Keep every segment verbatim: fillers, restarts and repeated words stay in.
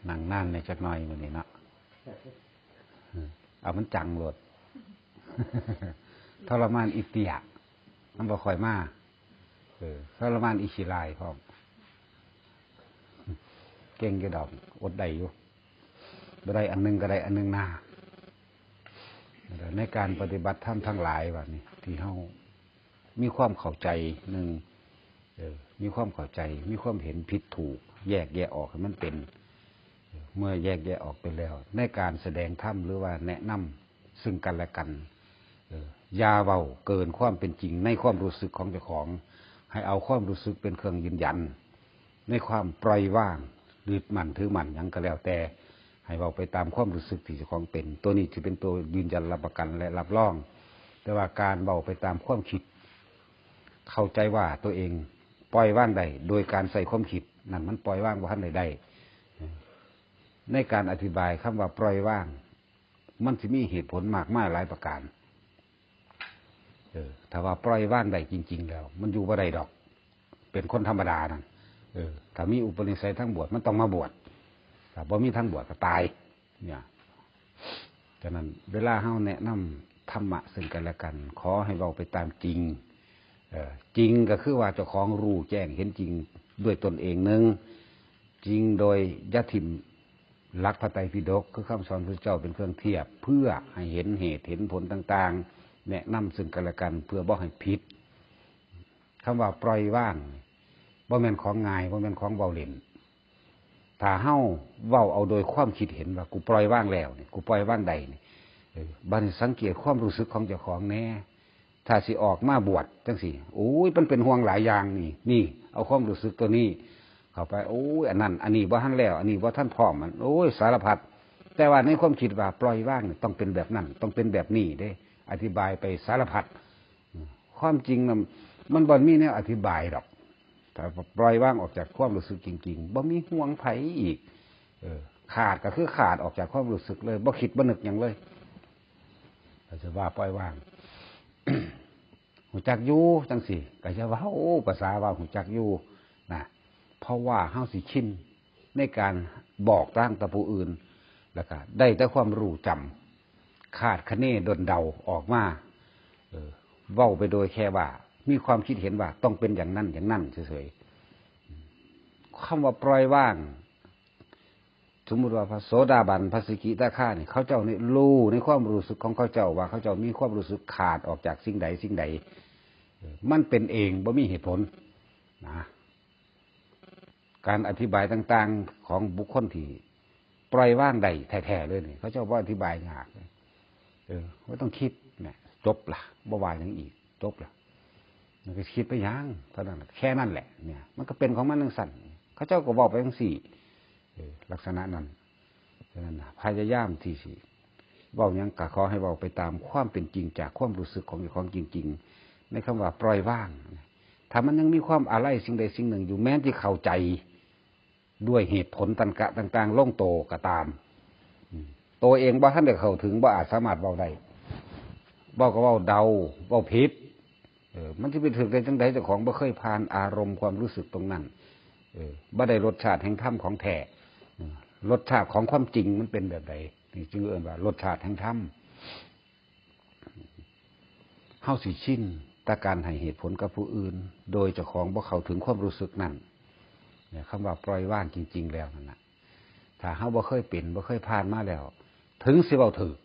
นั่งนานในจักหน่อยมื้อนี้เนาะ เออ เอามันจังโลด ทรมานอีเตี้ย มันบ่ค่อยมา เออ ทรมานอีขี้ลายพร้อม เก่งอยู่ดอก อดได้อยู่ บ่ได้อันหนึ่งก็ได้อันหนึ่งหน้า ในการปฏิบัติธรรมทั้งหลายบัดนี้ ที่เฮามีความเข้าใจ หนึ่ง เออ มีความเข้าใจ มีความเห็นผิดถูก แยกแยะออกให้มันเป็น เมื่อแยกแยะออกไปแล้ว ในการแสดงธรรมหรือว่าแนะนำซึ่งกันและกัน เออ อย่าเว้าเกินความเป็นจริงในความรู้สึกของเจ้าของ ให้เอาความรู้สึกเป็นเครื่องยืนยัน ในความปล่อยวาง ยึดมั่นถือมั่นหยังก็แล้วแต่ ให้เว้าไปตามความรู้สึกที่เจ้าของเป็น ตัวนี้สิเป็นตัวยืนยันรับประกันและรับรอง แต่ว่าการเว้าไปตามความคิด เข้าใจว่าตัวเองปล่อยวางได้โดยการใส่ความคิด นั่นมันปล่อยวางบ่ทันได้ได้ ในการอธิบายคำว่าปล่อยวาง มันสิมีเหตุผลมากมายหลายประการ เออ ถ้าว่าปล่อยวางได้จริงๆแล้ว มันอยู่บ่ได้ดอก เป็นคนธรรมดานั่น เออ ถ้ามีอุปนิสัยทางบวช มันต้องมาบวช ถ้าบ่มีทางบวชก็ตาย เนี่ย ฉะนั้นเวลาเฮาแนะนำธรรมะซึ่งกันและกัน ขอให้เว้าไปตามจริง เอ่อ จริงก็คือว่าเจ้าของรู้แจ้งเห็นจริงด้วยตนเอง หนึ่ง จริงโดยอย่าถิ่มหลักพระไตรปิฎก คือคำสอนพระเจ้าเป็นเครื่องเทียบ เพื่อให้เห็นเหตุเห็นผลต่างๆ แนะนำซึ่งกันและกันเพื่อบ่ให้ผิด คำว่าปล่อยวางนี่ บ่แม่นของง่าย บ่แม่นของเว้าเล่น ถ้าเฮาเว้าเอาโดยความคิดเห็นว่ากูปล่อยวางแล้วนี่ กูปล่อยวางได้นี่ เออ บัดนี้สังเกตความรู้สึกของเจ้าของแหน่ ถ้าสิออกมาบวชจังซี่ โอ้ย มันเป็นห่วงหลายอย่างนี่ นี่ เอาความรู้สึกตัวนี้เข้าไป โอ้ย อันนั้น อันนี้บ่ทันแล้ว อันนี้บ่ทันพร้อม มัน โอ้ย สารพัด แต่ว่าในความคิดว่าปล่อยวางนี่ต้องเป็นแบบนั้น ต้องเป็นแบบนี้เด้ อธิบายไปสารพัด ความจริงน่ะ มันบ่มีแนวอธิบายดอก ถ้าปล่อยวางออกจากความรู้สึกจริงๆ บ่มีห่วงไผอีก เออ ขาดก็คือขาดออกจากความรู้สึกเลย บ่คิดบ่นึกหยังเลย ก็จะว่าปล่อยวาง ฮู้จักอยู่จังซี่ ก็จะว่า โอ้ ภาษาว่าฮู้จักอยู่นะ เพราะว่าเฮาสิชินในการบอกต่างต่อผู้อื่น แล้วก็ได้แต่ความรู้จำ คาดคะเนด้นเดาออกมา เออ เว้าไปโดยแค่ว่ามีความคิดเห็นว่าต้องเป็นอย่างนั้นอย่างนั้นเฉยๆ คำว่าปล่อยวาง สมมุติว่าพระโสดาบัน พระสกิทาคานี่ เขาเจ้านี่รู้ในความรู้สึกของเขาเจ้าว่าเขาเจ้ามีความรู้สึกขาดออกจากสิ่งใดสิ่งใด เออ มันเป็นเองบ่มีเหตุผลนะ การอธิบายต่างๆของบุคคลที่ปล่อยวางได้แท้ๆเลยนี่ เขาเจ้าบ่อธิบายยาก เออ บ่ต้องคิด เนี่ย จบละ บ่ว่าหยังอีก จบละ มันก็คิดไปหยัง เท่านั้น แค่นั้นแหละ เนี่ย มันก็เป็นของมันจังซั่น เขาเจ้าก็เว้าไปจังซี่ เออ ลักษณะนั้น ฉะนั้นน่ะ พยายามที่สิเว้าหยังก็ขอให้เว้าไปตามความเป็นจริงจากความรู้สึกของเจ้าของจริงๆ ในคำว่าปล่อยวาง ถ้ามันยังมีความอาลัยสิ่งใดสิ่งหนึ่งอยู่ แม้ที่เข้าใจด้วยเหตุผลตัณกะต่างๆ ลงโตก็ตาม อืม ตัวเองบ่ทันได้เข้าถึง บ่อาจสามารถเว้าได้ เว้าก็เว้าเดา เว้าผิด เออ มันสิไปถืกได้จังใด เจ้าของบ่เคยผ่านอารมณ์ความรู้สึกตรงนั้น เออ บ่ได้รสชาติแห่งธรรมของแท้ เออ รสชาติของความจริงมันเป็นแบบใด นี่จึงเอิ้นว่ารสชาติแห่งธรรม เฮาสิชินแต่การให้เหตุผลกับผู้อื่น โดยเจ้าของบ่เข้าถึงความรู้สึกนั้น เนี่ย คำว่าปล่อยวางจริงๆแล้วนั่นน่ะ ถ้าเฮาบ่เคยเป็น บ่เคยผ่านมาแล้ว ถึงสิเว้าถูก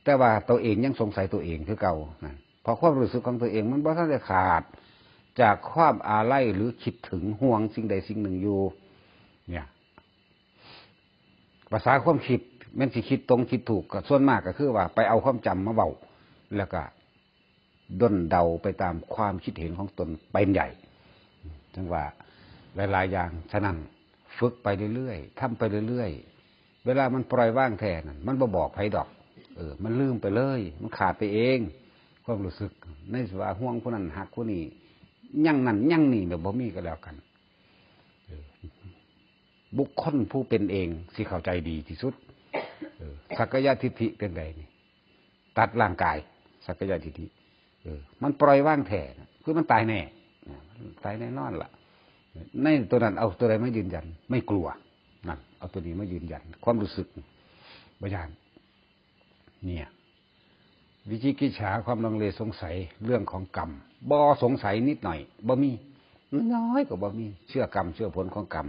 แต่ว่าตัวเองยังสงสัยตัวเองคือเก่านั่น เพราะความรู้สึกของตัวเองมันบ่ทันได้ขาดจากความอาลัยหรือคิดถึงห่วงสิ่งใดสิ่งหนึ่งอยู่ เนี่ย ภาษาความคิดแม่นสิคิดตรงคิดถูก ก็ส่วนมากก็คือว่าไปเอาความจำมาเว้า แล้วก็ด้นเดาไปตามความคิดเห็นของตนเป็นใหญ่ จังว่าหลายๆอย่าง ฉะนั้นฝึกไปเรื่อยๆ ทำไปเรื่อยๆ เวลามันปล่อยวางแท้นั่น มันบ่บอกไผดอก เออ มันลืมไปเลย มันขาดไปเอง ความรู้สึก ในสิว่าห่วงผู้นั้นฮักผู้นี้ ยังนั่นยังนี่ แบบบ่มีก็แล้วกัน เออ บุคคลผู้เป็นเองสิเข้าใจดีที่สุด เออ สักกายทิฏฐิเป็นไดนี่ ตัดร่างกาย สักกายทิฏฐิ เออ มันปล่อยวางแท้นะ คือมันตายแน่นะ ตายแน่นอนล่ะ ในตัวนั้นเอาตัวใดมายืนยัน ไม่กลัว นั่น เอาตัวนี้มายืนยัน ความรู้สึก บ่ย่าน เนี่ย วิจิกิจฉา ความลังเลสงสัย เรื่องของกรรม บ่สงสัยนิดหน่อย บ่มี น้อยก็บ่มี เชื่อกรรม เชื่อผลของกรรม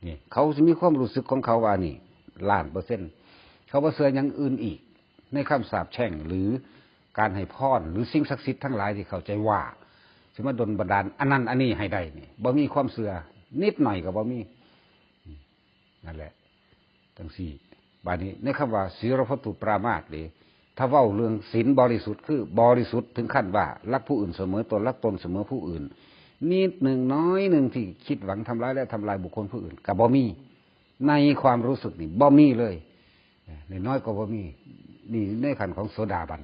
นี่ เขาสิมีความรู้สึกของเขาว่านี่ ล้านเปอร์เซ็นต์ เขาบ่เชื่ออย่างอื่นอีก ในคำสาปแช่ง หรือการให้พร หรือสิ่งศักดิ์สิทธิ์ทั้งหลายที่เข้าใจว่า สิมาดลบันดาล อันนั้นอันนี้ให้ได้นี่ บ่มีความเชื่อ นิดหน่อยก็บ่มี นั่นแหละ จังซี่ บาดนี้ ในคำว่า ศีลพัตตุปรามาสเด้ ถ้าเว้าเรื่องศีลบริสุทธิ์ คือบริสุทธิ์ถึงขั้นว่า รักผู้อื่นเสมอตน รักตนเสมอผู้อื่น นิดหนึ่งน้อยหนึ่งที่คิดหวังทำร้ายและทำลายบุคคลผู้อื่น ก็บ่มี ในความรู้สึกนี่ บ่มีเลย เออ น้อยๆก็บ่มี นี่ในขั้นของโสดาบัน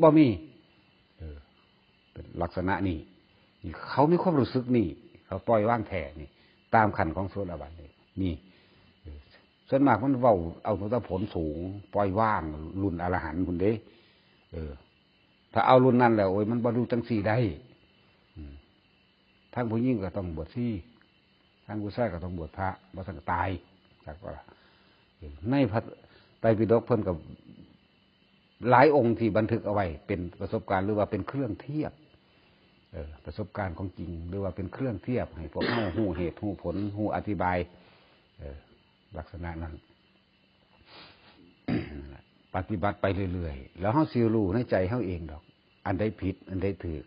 บ่มี เออ เป็นลักษณะนี้ นี่เขามีความรู้สึกนี่ เขาปล่อยวางแท้นี่ ตามขั้นของโสดาบันนี่ นี่ เออ ส่วนมากมันเว้าเอาแต่ผลสูง ปล่อยวาง รุ่นอรหันต์พุ้นเด้ เออ ถ้าเอารุ่นนั้นแล้ว โอ้ย มันบ่รู้จังซี่ได้ อืม ทั้งผู้หญิงก็ต้องบวชชี ทั้งผู้ชายก็ต้องบวชพระ บ่ซั้นก็ตาย จักว่า ในพระไตรปิฎกเพิ่นก็หลายองค์ที่บันทึกเอาไว้เป็นประสบการณ์ หรือว่าเป็นเครื่องเทียบ เออ ประสบการณ์ของจริง หรือว่าเป็นเครื่องเทียบให้พวกเราฮู้เหตุฮู้ผล ฮู้อธิบาย เออ ลักษณะนั้น ปฏิบัติไปเรื่อยๆ แล้วเฮาสิรู้ในใจเฮาเองดอก อันใดผิด อันใดถูก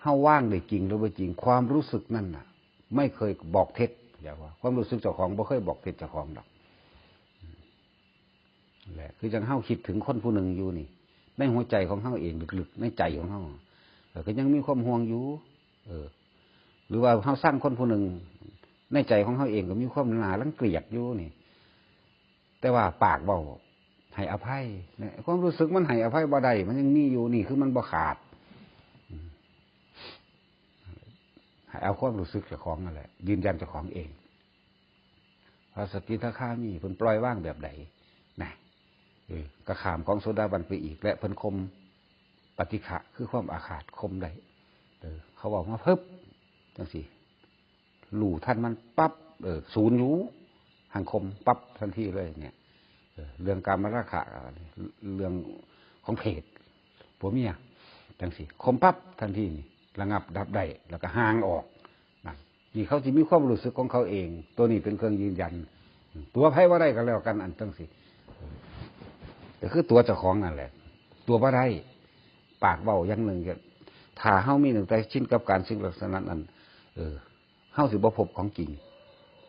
เฮาวางได้จริงหรือบ่จริง ความรู้สึกนั่นน่ะ ไม่เคยบอกเท็จ อย่าว่า ความรู้สึกเจ้าของบ่เคยบอกเท็จเจ้าของดอก แหละ คือจังเฮาคิดถึงคนผู้หนึ่งอยู่นี่ ในหัวใจของเฮาเองลึกๆ ในใจของเฮา เออ ก็ยังมีความห่วงอยู่ เออ หรือว่าเฮาซังคนผู้หนึ่ง ในใจของเฮาเองก็มีความน่ารังเกียจอยู่นี่ แต่ว่าปากเว้าให้อภัย เนี่ย ความรู้สึกมันให้อภัยบ่ได้ มันยังมีอยู่ นี่คือมันบ่ขาด อืม ให้เอาความรู้สึกเจ้าของนั่นแหละ ยืนยันเจ้าของเอง พระสกิทาคามีเพิ่นปล่อยวางแบบใดนะ เออ ก็ข้ามของโสดาบันไปอีก และเพิ่นข่มปฏิฆะ คือความอาฆาต ข่มได้ เออ เขาบอกมาเพิบ จังซี่ รู้ทันมันปั๊บ เออ ศูนย์อยู่ หังข่มปั๊บทันทีเลยเนี่ย เออ เรื่องกามราคะ เรื่องของเพศ ผัวเมีย จังซี่ ข่มปั๊บทันทีนี่ ระงับดับได้ แล้วก็ห่างออก นั่น นี่เขาสิมีความรู้สึกของเขาเอง ตัวนี้เป็นเครื่องยืนยัน ตัวไผบ่ได้ก็แล้วกัน อันจังซี่ ก็คือตัวเจ้าของนั่นแหละ ตัวบ่ได้ ปากเว้าอย่างหนึ่ง ถ้าเฮามีตั้งแต่ชินกับการสิ่งลักษณะนั้น เออ เฮาสิบ่พบของจริง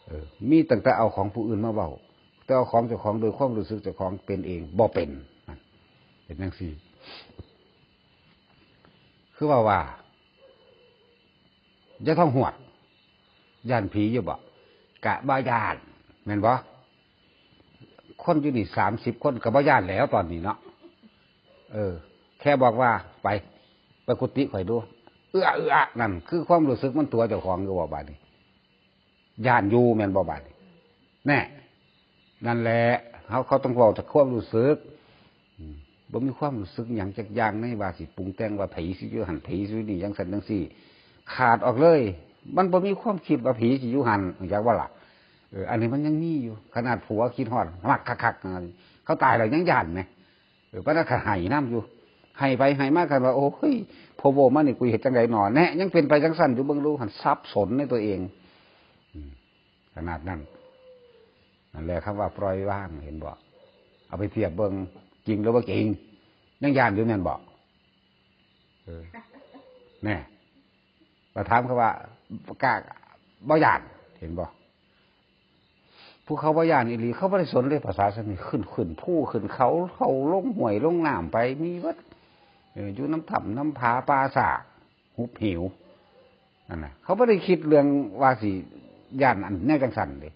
เออ มีตั้งแต่เอาของผู้อื่นมาเว้า แต่เอาของเจ้าของโดยความรู้สึกเจ้าของเป็นเอง บ่เป็น นั่น เป็นจังซี่ คือว่าว่า อย่าท้องหวด ย่านผีอยู่บ่ กะบ่ย่าน แม่นบ่ คนอยู่นี่สามสิบคนก็บ่ย่านแล้วตอนนี้เนาะ เออ แค่บอกว่า ไป ไปกุฏิข่อยดู เอื้อ เอื้อ นั่น คือความรู้สึกมันตัวเจ้าของอยู่บ่บาดนี้ ย่านอยู่แม่นบ่บาดนี้ แน่ นั่นแหละ เขา เขาต้องเว้าจากความรู้สึก อืม บ่มีความรู้สึกหยังจักอย่างในว่าสิปรุงแต่งว่าผีสิอยู่หั่น ผีสิอยู่นี่ จังซั่นจังซี่ ขาดออกเลย มันบ่มีความคิดว่าผีสิอยู่หั่น จักว่าล่ะ เออ อันนี้มันยังมีอยู่ ขนาดผัวคิดฮอด มักคักๆ เขาตายแล้วยังย่านแหม เออ ปานนั้นก็ให้นำอยู่ ให้ไปให้มากันว่า โอ้ย พ่อโว้มานี่กูเฮ็ดจังใดน้อ แน่ ยังเป็นไปจังซั่นอยู่ เบิ่งดูหั่น สับสนในตัวเอง อืม ขนาดนั้น นั่นแหละคำว่าปล่อยวาง เห็นบ่ เอาไปเทียบเบิ่ง จริงหรือบ่จริง ยังย่านอยู่แม่นบ่ เออ แน่ มาถามเขาว่า กะบ่ย่าน เห็นบ่ ผู้เขาบ่ย่านอีหลี เขาบ่ได้สนเลย ภาษาซั่นนี่ ขึ้น ขึ้นภูขึ้นเขา เขาลงห้วยลงน้ำไป มีเบิด เออ อยู่นำถ้ำนำผาป่าช้า หุบเหว นั่นน่ะ เขาบ่ได้คิดเรื่องว่าสิย่านอันแนวจังซั่นเด้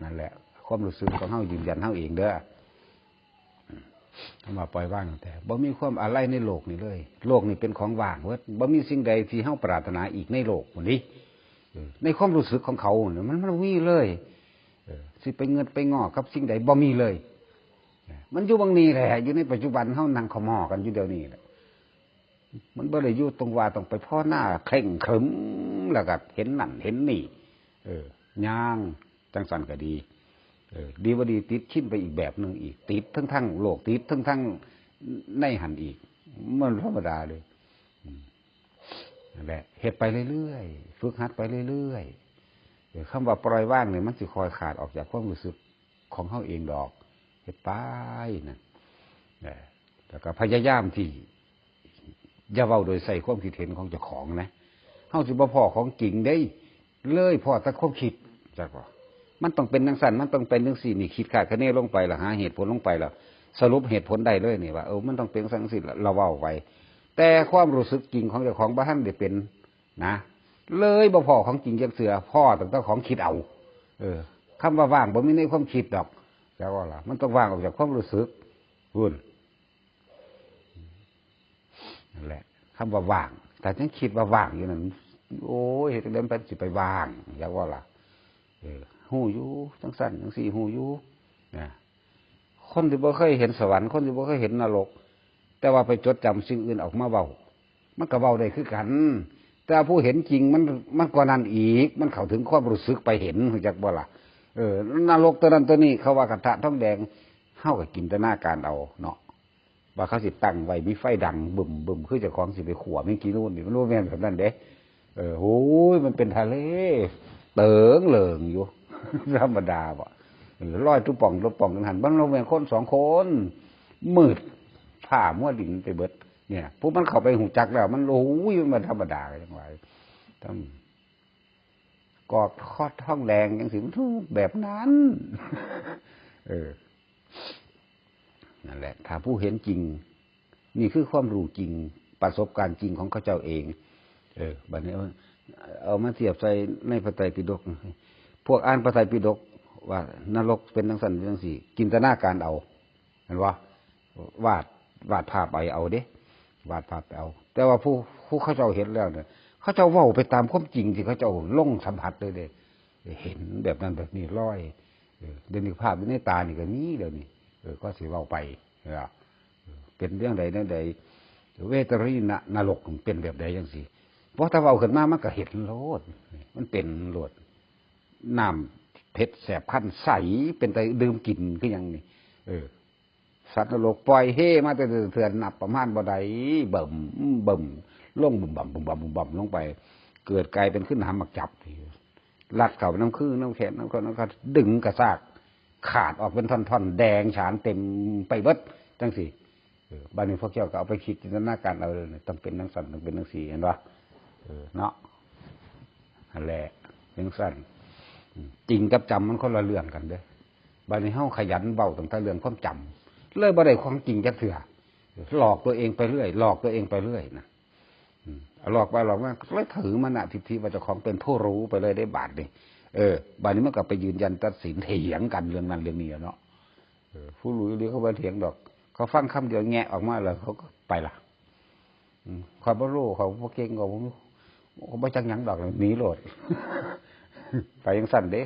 นั่นแหละ ความรู้สึกของเฮายืนยันเฮาเองเด้อ คำว่าปล่อยวางตั้งแต่ บ่มีความอาลัยในโลกนี้เลย โลกนี้เป็นของว่างเบิด บ่มีสิ่งใดที่เฮาปรารถนาอีกในโลกพุ้นนี้ เออ ในความรู้สึกของเขาเนี่ย มัน มันบ่มีเลย เออ สิไปเงินไปงอกับสิ่งใดบ่มีเลย เออ มันอยู่บังนี้แหละ อยู่ในปัจจุบันเฮานั่งขมอกันอยู่เดี๋ยวนี้แหละ มันบ่ได้อยู่ตรงว่าต้องไปภาวนาเคร่งครึม แล้วก็เห็นนั่นเห็นนี่ เออ ย่างจังซั่นก็ดี เออ ดีบ่ดีติดชินไปอีกแบบหนึ่งอีก ติดทั้งทั้งโลก ติดทั้งทั้งในหั้นอีก มันธรรมดาเลย อืม นั่นแหละ เฮ็ดไปเรื่อยๆ ฝึกหัดไปเรื่อยๆ เออ คำว่าปล่อยวางเนี่ย มันสิค่อยขาดออกจากความรู้สึกของเฮาเองดอก เฮ็ดไปนะ เออ แล้วก็พยายามที่ อย่าเว้าโดยใส่ความคิดเห็นของเจ้าของนะ เฮาสิบ่พ้อของจริงเด้ เลยพ้อแต่ความคิด จักบ่ มันต้องเป็นจั่งซั้น มันต้องเป็นจั่งซี้ นี่คิดคาดคะเนลงไปแล้ว หาเหตุผลลงไปแล้ว สรุปเหตุผลได้เลยนี่ว่า เออ มันต้องเป็นจั่งซี้ แล้วเว้าไป แต่ความรู้สึกจริงของเจ้าของบ่ทันได้เป็นนะ เลยบ่พ้อของจริงจักเทื่อ พ้อตั้งแต่ของคิดเอา เออ คำว่าว่างบ่มีในความคิดดอก จักว่าล่ะ มันต้องว่างออกจากความรู้สึก พู้น นั่นแหละ คำว่าว่าง ถ้ายังคิดว่าว่างอยู่นั่น โอ้ย เฮ็ดจั่งใดมันสิไปว่าง จักว่าล่ะ เออ ฮู้อยู่ จั่งซั้น จั่งซี้ ฮู้อยู่ นะ คนที่บ่เคยเห็นสวรรค์ คนที่บ่เคยเห็นนรก แต่ว่าไปจดจำสิ่งอื่นออกมาเว้า มันก็เว้าได้คือกัน แต่ผู้เห็นจริงมัน มันกว่านั้นอีก มันเข้าถึงความรู้สึกไปเห็น รู้จักบ่ล่ะ เออ นรกตัวนั้นตัวนี้ เขาว่าคันธะทองแดง เฮาก็จินตนาการเอาเนาะ ว่าเขาสิตั้งไว้ มีไฟดังบึ้มๆ คือเจ้าของสิไปขั่วแมงจีนูนนี่ มันบ่แม่นแบบนั้นเด้ เออ โอ้ย มันเป็นทะเล เติงเลิงอยู่ ธรรมดาบ่ เออ ลอยตุ๊ป่องตุ๊ป่องจั่งซั้น มันบ่แม่นคนสองคน มืด ฟ้ามัวดินไปเบิด เนี่ย ผู้มันเข้าไปฮู้จักแล้ว มัน โอ้ย มันบ่ธรรมดาจั่งว่า ต้อง กอดคอดทองแดงจั่งซี้ มันแบบนั้น เออ นั่นแหละ ถ้าผู้เห็นจริง นี่คือความรู้จริง ประสบการณ์จริงของเขาเจ้าเอง เออ บัดนี้เอา เอามาเทียบใส่ในพระไตรปิฎก พวกอ่านพระไตรปิฎกว่านรกเป็นจั่งซั้นเป็นจั่งซี้ จินตนาการเอา เห็นบ่ วาด วาดภาพไปเอาเด้ วาดภาพไปเอา แต่ว่าผู้ ผู้เขาเจ้าเห็นแล้วเนี่ย เขาเจ้าเว้าไปตามความจริงที่เขาเจ้าลงสัมผัสเลยเด้ เห็นแบบนั้นแบบนี้ลอย เออ เดี๋ยวนี้ภาพอยู่ในตานี่ก็มีเดี๋ยวนี้ เออ ก็สิเว้าไป เออ เป็นเรื่องใดแนวใด เวตรินะนรกมันเป็นแบบใดจั่งซี้ เพราะถ้าเว้าขึ้นมามันก็เห็นโลด มันเป็นโลด น้ำเผ็ดแสบคั้นใส เป็นตาดื่มกินคือหยังนี่ เออ สัตว์นรกปล่อยเฮมาแต่เถื่อนนับประมาณบ่ได้ เบิ่ม เบิ่ม ลงบุ่มบ่ำ บุ่มบ่ำ บุ่มบ่ำ ลงไป เกิดกลายเป็นขึ้นหำหมากจับ ลัดเข้าไปนำคือ นำแขน นำข้อ นำขา ดึงกระซาก ขาดออกเป็นท่อนๆ แดงฉานเต็มไปเบิด จั่งซี้ เออ บัดนี้พวกเจ้าก็เอาไปคิดจินตนาการเอาเลย ต้องเป็นจั่งซั้น ต้องเป็นจั่งซี้ เห็นบ่ เออ เนาะ นั่นแหละ จั่งซั้น อืม จริงกับจำมันคนละเรื่องกันเด้อ บัดนี้เฮาขยันเว้าตั้งแต่เรื่องความจำ เลยบ่ได้ความจริงจักเทื่อ หลอกตัวเองไปเรื่อย หลอกตัวเองไปเรื่อยนะ อืม หลอกไปหลอกมา เลยถือมานะทิฏฐิว่าเจ้าของเป็นผู้รู้ไปเลยได้บาดนี่ เออ บัดนี้มันก็ไปยืนยันตัดสินเถียงกันเรื่องนั้นเรื่องนี้เนาะ เออ ผู้รู้อีหลีเขาบ่เถียงดอก เขาฟังคำเดียวแงะออกมาแล้วเขาก็ไปละ อืม ข้อยบ่รู้ ข้อยบ่เก่ง ข้อยบ่มี ข้อยบ่จักหยังดอก หนีโลด ไปจั่งซั้นเด้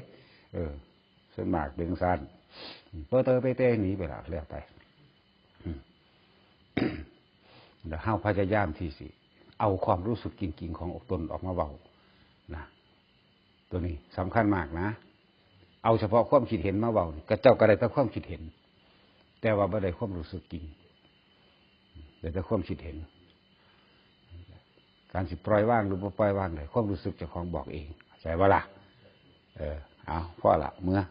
เออ ส่วนมากเป็นจั่งซั้น เปอเตอเปเตหนีไปละ แล้วไป อืม แล้วเฮาพยายามที่สิ เอาความรู้สึกจริงๆ ของตนออกมาเว้า นะ ตัวนี้สำคัญมากนะ เอาเฉพาะความคิดเห็นมาเว้านี่ กะเจ้าก็ได้แต่ความคิดเห็น แต่ว่าบ่ได้ความรู้สึกจริง ได้แต่ความคิดเห็น การสิปล่อยวางหรือบ่ปล่อยวางได้ ความรู้สึกเจ้าของบอกเอง เข้าใจบ่ล่ะ เออ เอา พอละ เมือ